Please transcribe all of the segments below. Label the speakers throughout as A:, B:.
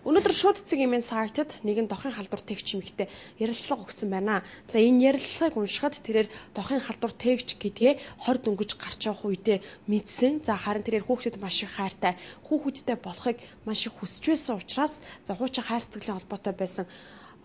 A: Өнөөдөр шууд цэцэг имэн сайтад нэгэн дохын халдвар тээгч эмэгтэй ярилцлага өгсөн байна. За энэ ярилцлагыг уншихад тэрээр дохын халдвар тээгч гэдгээ 20 дөнгөж гарч явах үедээ мэдсэн. За харин тэрээр хүүхдэд маш их хайртай, хүүхэдтэй болохыг маш их хүсэж байсан учраас за хуучин хайр сэтгэлийн холбоотой байсан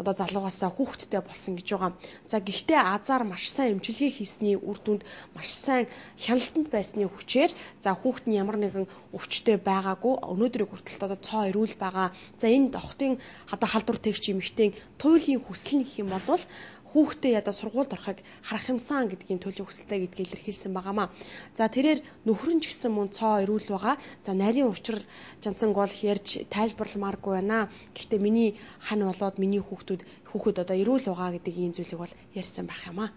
A: одоо залуугаасаа хүүхэдтэй болсон гэж байгаа. За гэхдээ азар маш сайн эмчилгээ хийсний үр дүнд маш сайн хяналтанд байсны хүчээр за хүүхэд нь ямар нэгэн өвчтэй байгаагүй өнөөдрийг хүртэл одоо цоо эрүүл байгаа. За энэ дохтын одоо халдвар тээгч эмэгтэйн туйлын хүсэл нь гэх юм бол хүүхдээ ядаа сургуульд орохыг харах юмсан гэдгийн туйлын хүсэлтэй гэдгийг илэрхийлсэн байгаамаа. За тэрээр нөхөр нь ч гэсэн мөн цоо эрүүл байгаа. За нарийн учир жанцанг бол ярьж тайлбарламааргүй байна. Гэхдээ миний хань болоод миний хүүхэд одоо эрүүл байгаа гэдэг ийм зүйлийг бол ярьсан байх юм аа.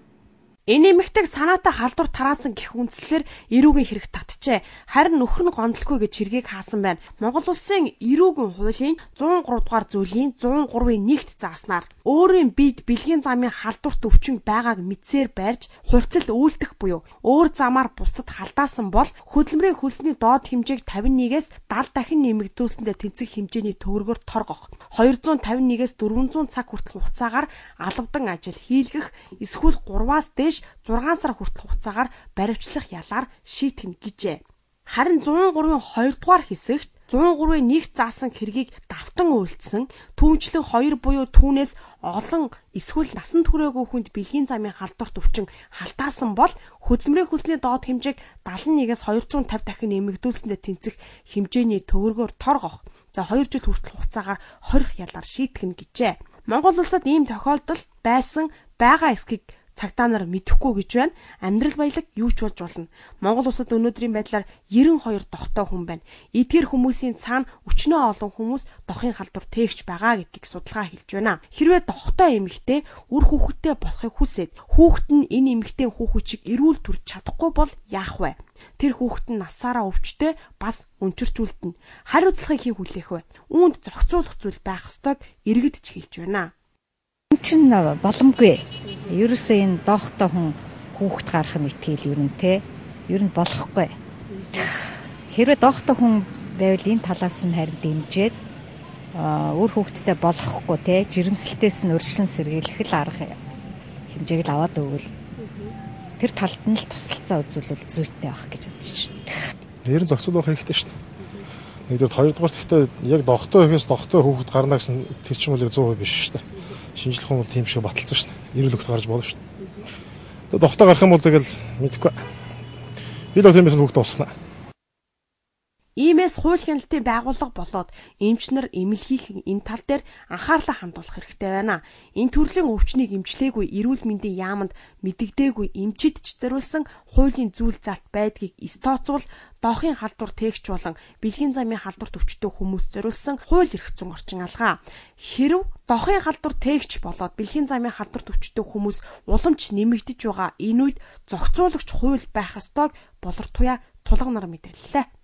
A: Энэ эмэгтэйг санаатай халдвар тараасан гэх үндслээр эрүүгийн хэрэг татжээ. Харин нөхөр нь гомдлохгүй гэж хэргийг хаасан байна. Монгол улсын эрүүгийн хуулийн 103 дугаар зүйлийн 103-ын 1-т зааснаар өөрийн биед бэлгийн замын халдварт өвчин байгааг мэдсээр барьж хурцл үйлдэх буюу өөр замаар бусдад халдаасан бол хөдөлмөрийн хөлсний доод хэмжээг 51-ээс 70 дахин нэмэгдүүлсэндээ тэнцэх хэмжээний төгрөгөөр торгох, 251-ээс 400 цаг хүртэл хугацаагаар алавдан ажил хийлгэх, эсвэл 3-аас дээш 6 сар хүртэл хугацаагаар баривчлах ялаар шийтгэнэ гэжээ. Харин 103-ын 2 дугаар хэсэгт 103-ын 1 заасан хэргийг давтан үйлдсэн, түүнчлэн 2 буюу түүнээс олон эсвэл насан туршаагүй хүнд бэлгийн замын халдварт өвчин халдаасан бол хөдөлмөрийн хөлсний доод хэмжээг 71-ээс 250 дахин нэмэгдүүлсэндээ тэнцэх хэмжээний төгрөгөөр торгох, за 2 жил хүртэл хугацаагаар хорих ялаар шийтгэнэ гэжээ. Монгол улсад ийм тохиолдол байсан байгаа эсхийг цагдаа нар мэдэхгүй гэж байна. Амьдрал баялаг юу ч болж болно. Монгол улсад өнөөдрийн байдлаар 92 дохтой хүн байна. Эдгээр хүмүүсийн цаана өчнөө олон хүмүүс дохын халдвар тээгч байгаа гэдгийг судалгаа хэлж байна. Хэрвээ дохтой эмэгтэй үр хүүхэдтэй болохыг хүсээд хүүхэд нь энэ эмэгтэй хүүхүүчийг эрүүл төрж чадахгүй бол яах вэ? Тэр хүүхэд нь насаараа өвчтэй бас өнчирч үлдэнэ. Хариуцлагыг хэн хүлээх вэ? Үүнд зохицуулах зүйл байх ёстойг иргэд ч хэлж байна.
B: Энэ чинь боломгүй. Ерөөсөө энэ доохтой хүн хүүхэд гарах нь итгэл ер нь те. Ер нь болохгүй. Хэрвээ доохтой хүн байвал энэ талаас нь харин дэмжиж үр хүүхэдтэй болохгүй те. Жирэмслэлтээс нь өршин сэргийлэх л арга хэмжээг л аваад өгвөл тэр талд нь л тусалцаа үзүүлвэл зүйтэй байх гэж бодож байна.
C: Ер нь зохицуулах хэрэгтэй шүү дээ. Нэгдүгээр, хоёрдугаар гэхдээ яг доохтой ихээс доохтой хүүхэд гарна гэсэн тэр чинь бол яг 100% биш шүү дээ. Шинжлэх ухаан бол тийм шиг баталсан шүү дээ. Эрүүл хүүхэд гарч болно шүү дээ. Тэгээ дохтой гарах юм бол тэгэл мэдэхгүй. Би л тиймээс хүүхдээ усгана.
A: Иймээс хууль хяналтын байгууллага болоод эмч нар эмнэлгийнхэн энэ тал дээр анхаарлаа хандуулах хэрэгтэй байна. Энэ төрлийн өвчнийг эмчлээгүй эрүүл мэндийн яаманд мэдэгдээгүй эмчид ч зориулсан хуулийн зүйл заалт байдгийг эс тооцвол доохын халдвар тээгч болон бэлгийн замын халдварт өвчтөй хүмүүс зориулсан хууль эрх зүйн орчин алгаа. Хэрв дохын халдвар тээгч болоод бэлгийн замын халдварт өвчтөй хүмүүс уламж нэмэгдэж байгаа энэ үед зохицуулагч хууль байх ёстойг Болор туяа тулган нар мэдээллээ.